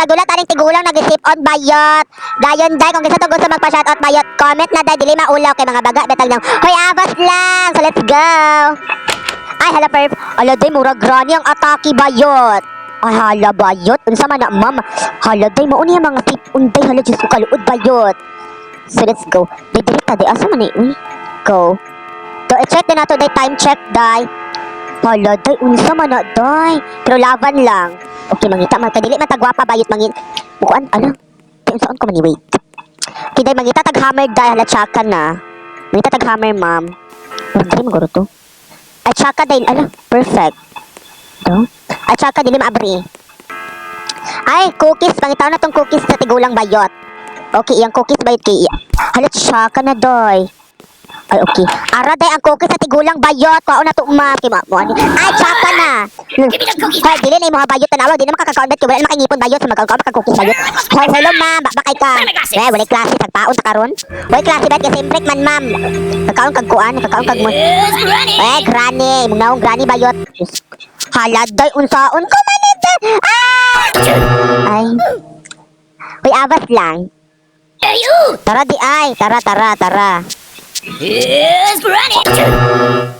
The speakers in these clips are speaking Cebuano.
Nagdulat aning tigulang nag-sip on bayot. Dayon day, kung gusto to gusto magpa-shoutout bayot, comment na day, dili maulaw kay mga baga betag nang. Hoy, abas lang. So let's go. Ay, hala, perf. Ala day, murag granny ang atake bayot. Ay, hala bayot. Unsa man na, ma'am? Hala day, mao niya mga tip unday. Hala, Diyos ko, kaluod bayot. So let's go. Day, dili ta day. Asa man ni? Uy. Go. To, i-check din nato day, time check day. Hala day, unsa man na day. Pero laban lang. Okay, mangita man kay dili man tagwapa bayot mangit. Mukuan ala. Di unsaon ko man ni, wait. Okay, day, mangita tag hammer day, hala, tsaka na. Mangita tag hammer, ma'am. Dili maguro to. Ay, tsaka day, ala, perfect. Do? Ay, tsaka dili maabri. Ay, cookies, pangitaw na tong cookies sa tigulang bayot. Okay, iyang cookies bayot kay Hala, tsaka na doy. Ay, okay. Ara day ang cookies sa tigulang bayot. Kuha na to, ma'am. Kay mo ani. Ay, tsaka na. Give me the cookies Hoy, back. Dili na imong bayot tanawa, di na makakakaon bet kay wala na makangipon bayot sa magkaon ka cookies bayot. Hoy, hello ma'am, bakay ka. Where my glasses? Eh, walay klase tagpaon ta karon. Walay klase bet kay simple man, ma'am. Kakaon kag kuan, kakaon kag mo. Yes, Granny. Eh, granny, imong naong granny bayot. Diyos ko. Hala day, unsaon ko man ito. Ah! Ay. Hoy, abas lang. Hey, you. Tara di ay, tara tara tara. Yes, Granny.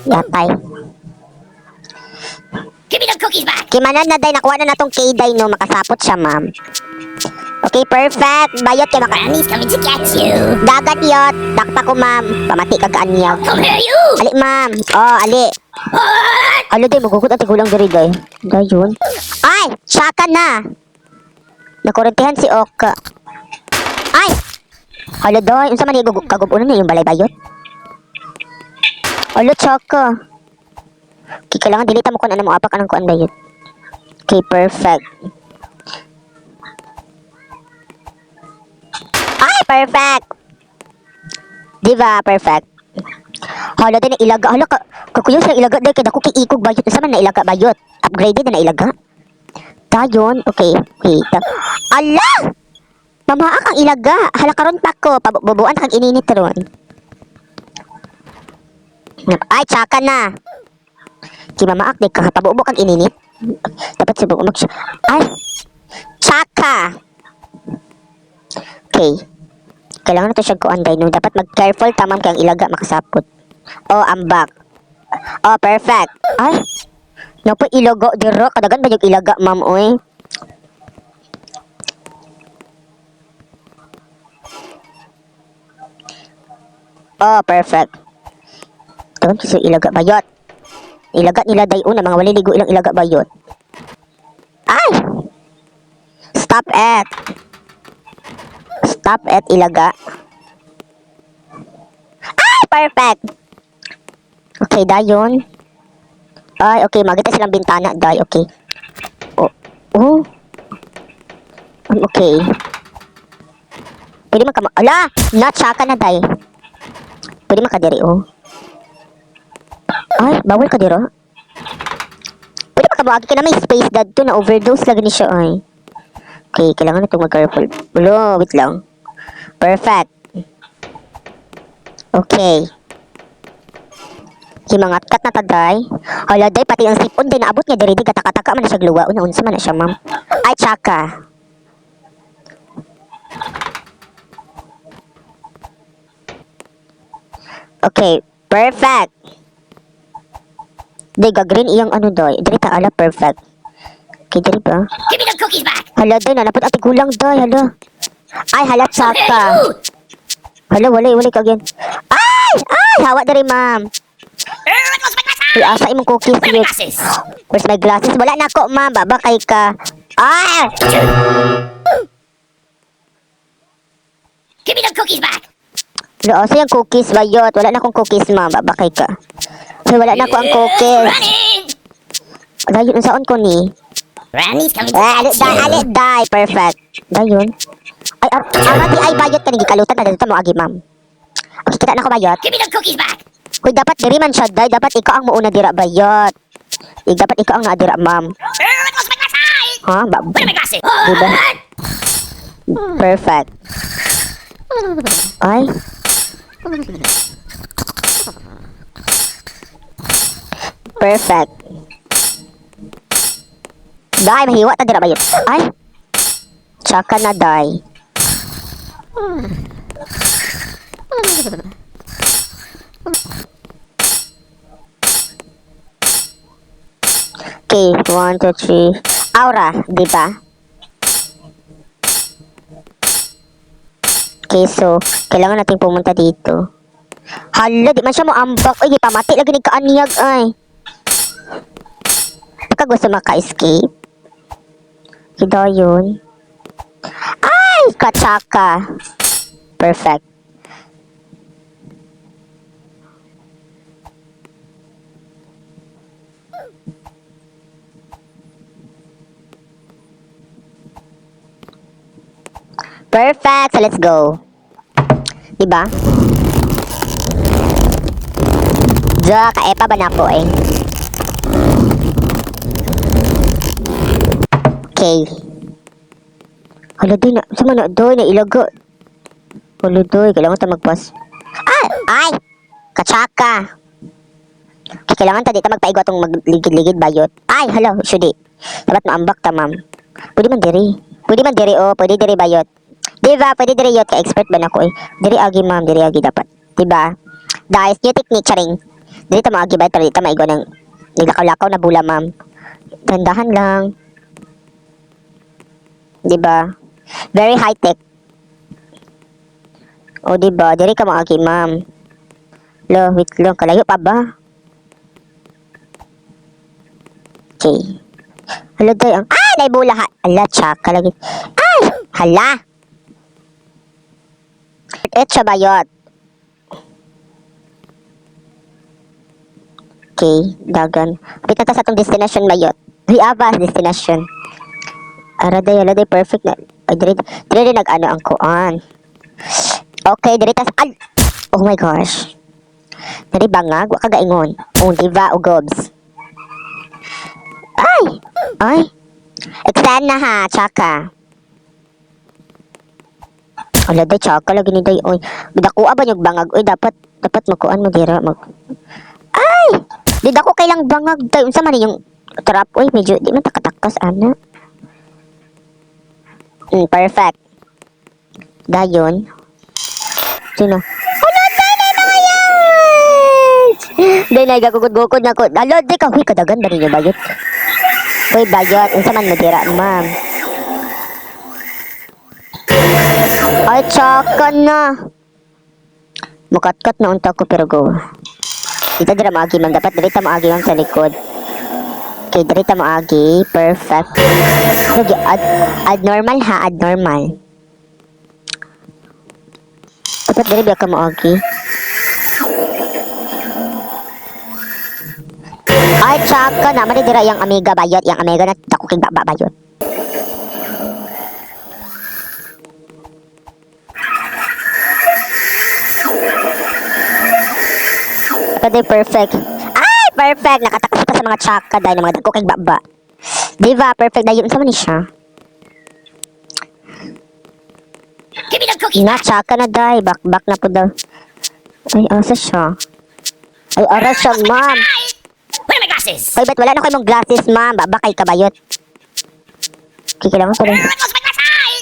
Yapay. Give me the cookies back. Kimanan na day, nakuha na natong K-day no, makasapot siya, ma'am. Okay, perfect. Bayot kay maka Granny's coming to get you. Dagat yot. Dakpa ko, ma'am. Pamati kag anyag. Come here, you. Ali, ma'am. Oh, ali. What? Alo day, magukot ang tigulang diri day. Dayon. Ay, tsaka na. Nakurintihan si Oka. Ay! Hala day, unsa man kagubunan na yung balay bayot? Alo, tsaka. Okay, kailangan delete mo kung ano mo apak anong kuan bayot. Okay, perfect. Ay, perfect! Di ba, perfect? Hala din na ilaga. Hala ka, kakuyo sa ilaga day kay dako kay ikog bayot. Unsa man na ilaga bayot? Upgraded na na ilaga. Dayon, okay, wait. Ala! Mamaak ang ilaga. Hala karon pa ko, pabubuan kag ininit ron. Ay, tsaka na. Ki mamaak di ka pabubo kag ininit. Dapat subok mag. Ay! Tsaka. Okay. Kailangan na to siya kuan day no. Dapat mag-careful tamam kay ang ilaga makasapot. Oh, ambak. Oh, perfect. Ay. Napo ilaga dira kadagan ba yung ilaga, ma'am, oy? Oh, perfect. Dagan kasi ilaga bayot. Ilaga nila day una mga waliligo ilang ilaga bayot. Ay! Stop it. Stop it, ilaga. Ay, perfect. Okay, dayon. Ay, okay, magita silang bintana, day. Okay. Oh. Oh. Okay. Pwede man ka Ala! Natsaka na, day. Pwede man ka diri, oh. Ay, bawal ka diro. Pwede man ka buagi ka na may space dad to na overdose lagi ni siya, ay. Okay, kailangan na itong mag-careful. Ulo, wait lang. Perfect. Okay. Himangat-kat na taday. Hala day, pati ang sipon din naabot niya diri di kataka-taka man na siya gluwa. Una unsa man na siya, ma'am. Ay, tsaka. Okay, perfect. Day, gagrin iyang ano day. Diri ta ala, perfect. Okay, diri ba? Give me the cookies back. Hala day, nanapot ati gulang day, hala. Ay, hala, Hey, tsaka. you. Hala, walay, walay ka again. Ay! Ay! Hawa diri, ma'am. There goes my glasses. Uy, asa imong cookies Where are my yun? glasses? Where's my glasses? Wala na ako, ma'am. Baba kay ka. Ah! Give me the cookies back. Wala, asa yung cookies, bayot? Wala na akong cookies, ma'am. Baba kay ka. So, wala na ako ang Yes, cookies. Granny. Dayon, unsaon ko ni? Granny's coming to Eh, ali, get day, you. ali, day. Perfect. Dayon. Ay, ara di ay bayot ka gikalutan na dito mo agi, ma'am. Okay, kita na ko bayot. Give me the cookies back. Uy, dapat diri man siya, day. Dapat ikaw ang muuna dira, bayot. Eh, dapat ikaw ang naadira, ma'am. There goes my glasses. Ha? Ba Where are my glasses? Diba? Perfect. Ay. Perfect. Dai, mahiwa ta dira ba yun? Ay. Tsaka na, day. Okay, 1, 2, 3. Aura, di ba? Okay, so, kailangan natin pumunta dito. Hala, di man siya mo ambak. Uy, gipamati lagi ni kaanyag, ay. Baka gusto maka-escape. Ito yun. Ay, katsaka. Perfect. Perfect. So, let's go. Diba? Diya, kaepa ba na ako eh? Okay. Hala, doy na. Sama na, doy na ilaga. Hala, doy. Kailangan ta magpas. Ah! Ay! Katsaka! Okay, kailangan ta dito magpaigo atong magligid-ligid bayot. Ay, hala, sudi. Dapat maambak ta, ma'am. Pwede man diri. Pwede man diri, oh. Pwede diri bayot. Diba? Pwede diri yot. Ka-expert ba na ko eh. Diri agi, ma'am. Diri agi dapat. Diba? Guys, new technique, charing. Diri ta maagi bayot, pero dito maigo ng naglakaw-lakaw na bula, ma'am. Dandahan lang. Diba? Very high-tech. O, diba? Diri ka maagi, ma'am. Lo, wait lang. Kalayo pa ba? Okay. Hala, day. Ang... Ay! Naibula ha. Ala, tsaka lagi. Ay! Hala! Et siya bayot. Okay, dagan. Kapit na ta sa atong destination bayot. Uy, aba, destination. Ara day, ala day, perfect na. Ay, dire, dire din nag-ano ang kuan. Okay, dire tas al. Oh my gosh. Diri bangag, wa ka gaingon. Oh, di ba, ugobs. Ay! Ay! Extend na ha, tsaka. Ala day, tsaka lagi ni day. Oy, dakuha ba yung bangag? Oy, dapat, dapat makuan mo dira. Mag... Ay! Di dako kailang bangag day. Unsa man ni yung trap? Oy, medyo di man takatakas, ana. Perfect. Dayon. Sino? Ano day na mga yan? Day na gagugod-gugod na ko. Alo, day ka. Huy, kadagan ba ninyo bayot? Huy, bayot. Unsa man mo dira, ma'am? Ay, tsaka na. Mukatkat na unta ko pero go. Dito dira maagi ma'am. Dapat diri ta maagi ma'am sa likod. Okay, diri ta maagi. Perfect. Lagi, abnormal ha, abnormal. Dapat diri biya ka maagi. Ay, tsaka na. Mali dira yung amiga bayot. Yung amiga na dako king baba bayot. Pwede perfect. Ay, perfect. Nakatakas pa sa mga tsaka dahil ng mga dako kay baba. Diba? Perfect na yun. Sama ni siya? Give me the cookies Na, back! tsaka na day. Back, back na po daw. Ay, asa siya? Ay, ara siya, ma'am. Ay! Where are my glasses? Hoy, ba't wala na kayo mong glasses, ma'am? Baba kay kabayot. Okay, kailangan ko rin. Where my glasses? Ay!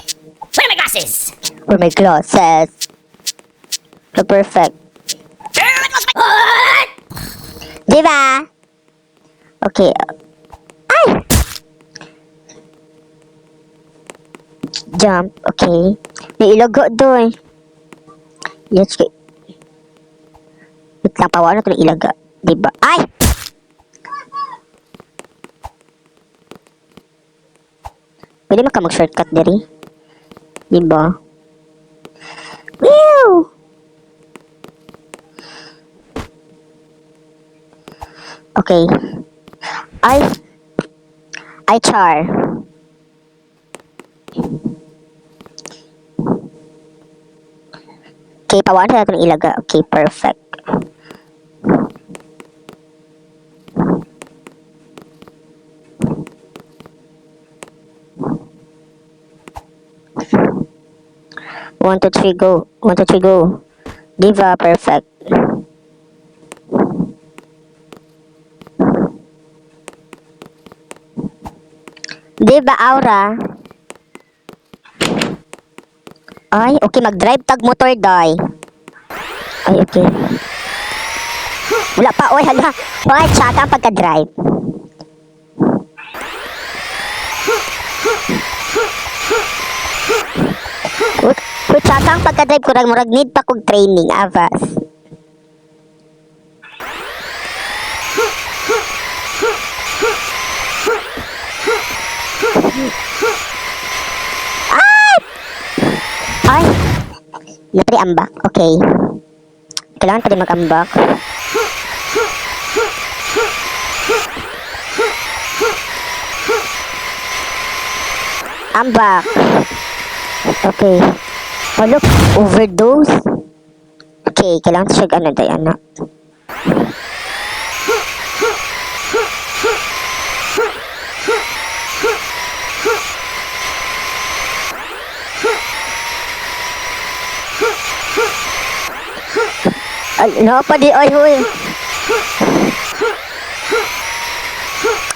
Where are my glasses? Where my glasses? So perfect. Where are my glasses? Diba? Okay. Ay! Jump. Okay. Nailago doon. Let's go. Wait lang, pawa na ito ng ilaga. Diba? Ay! Pwede man ka mag-shortcut diri. Diba? Woo! Okay. Ay! Ay, char. Okay, pawaan na natin ang ilaga. Okay, perfect. One, two, three, go. One, two, three, go. Diva, perfect. Diba, Aura? Ay, okay, mag-drive tag motor, day. Ay, okay. Wala pa, oy, hala. Oy, tsaka ang pagka-drive. Uy, uy, tsaka ang pagka-drive ko, murag need pa kog training, avas. Ay! Napri ambak. Okay. Kailangan pa din mag-ambak. Ambak. Okay. Oh, look. Overdose. Okay, kailangan siya ano day, anak. Ay, no, pa di, ay, huy.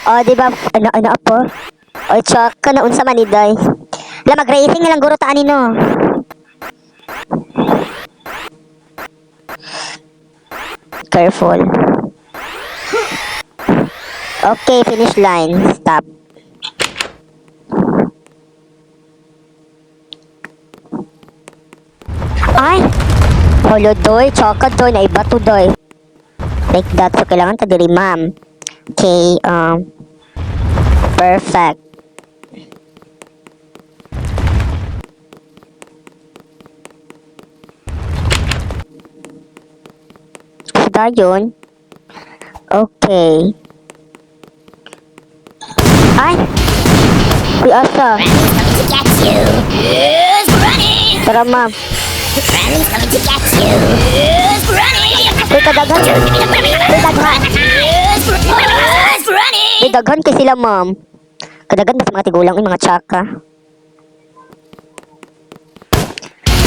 Oh, di ba, ano, ano, apo? Oy, tsaka na unsa man ni day. La, mag-racing na lang guro ta anino. Careful. Okay, finish line. Stop. Ay! Holo doy, tsaka doy, naiba to doy. Like that, so kailangan ta diri, ma'am. Okay, perfect. So, dayon. Okay. Ay! Uy, asa? Granny's coming to get you. Who's running? Tara, ma'am. Granny's coming to get you. Who's running? Uy, kadaghan. Uy, daghan. Who's running? Uy, daghan kay sila, ma'am. Kadaghan ba sa mga tigulang, uy, mga tsaka.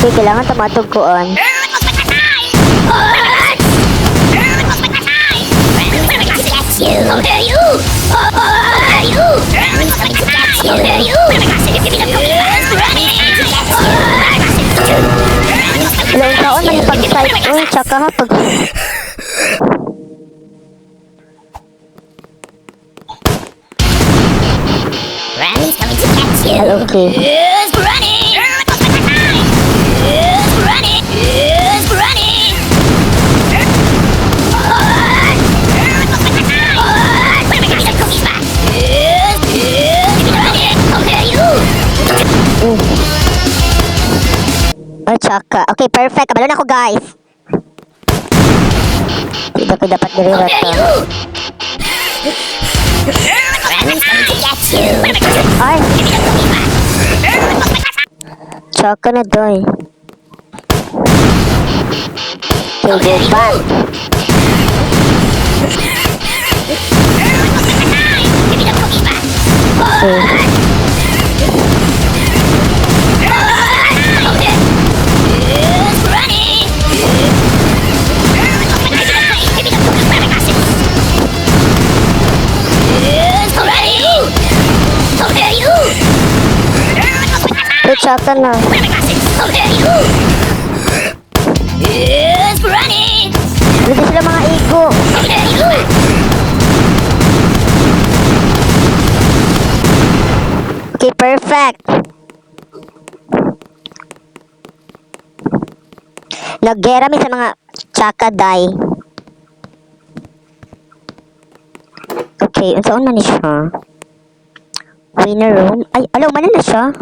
Okay, kailangan tamatog koon. Ilang taon man yung pag-type. Uy, tsaka ha, pag... Granny's coming to get you. Ay, okay. Who's running? Who's running? Who's running? Ay, tsaka. Okay, perfect. Kabalo na ako, guys. Hindi ko dapat diri rata. Granny's coming to get you. Ay! Tsaka na, doy. Okay, go back. Okay. Who's running? Who's running? Uy, tsaka na. Who's running? Hindi sila mga igo. Okay, perfect. Naggera mi sa mga tsaka day. Okay, unsaon man ni siya? Winner room? Ay, alaw man na siya.